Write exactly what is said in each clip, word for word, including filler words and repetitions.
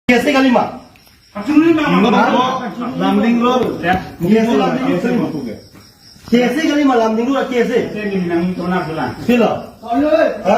K S A kalima? Lamding Road. K S A kalima? K S A kalima, Lamding Road K S A. Silo. Ha?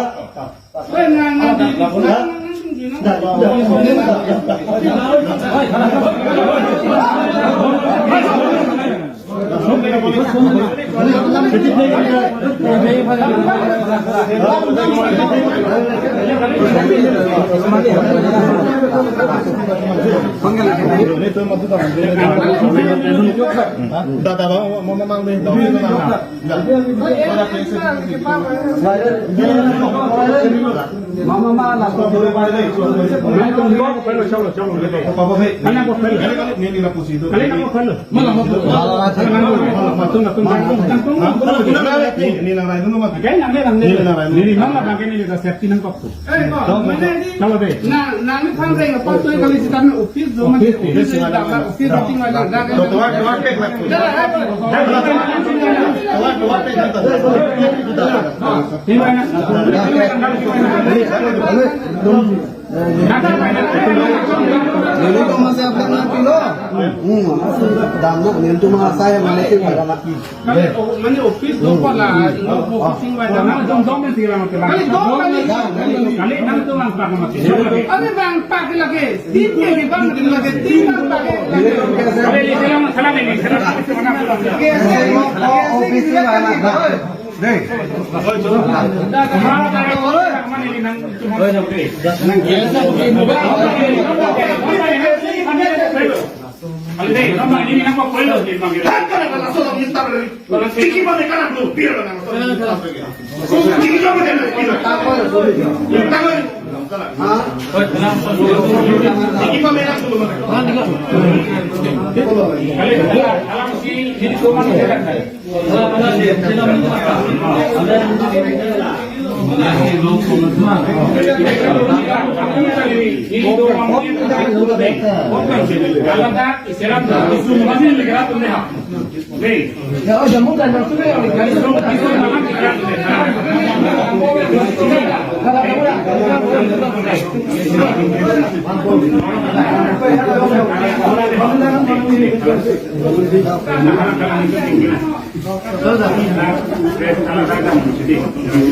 Nelitum masih update nanti lo. Hmm, masih dam na, nelitum masih yang malah tinggal lagi. Kali, oh, mane office do pala, no, office sing wajah. Kali dong, dong, dong, dong, dong. Kali, kali. Kali, nang tu langpak mati. Are langpak lagi. Tin ke bang lagi, tin langpak lagi. Kali, kali, salah lagi, salah lagi. Office sing wajah. Dei.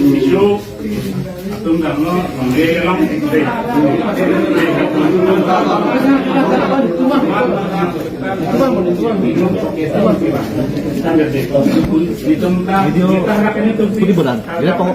Video. Putih bodan. Dia tong.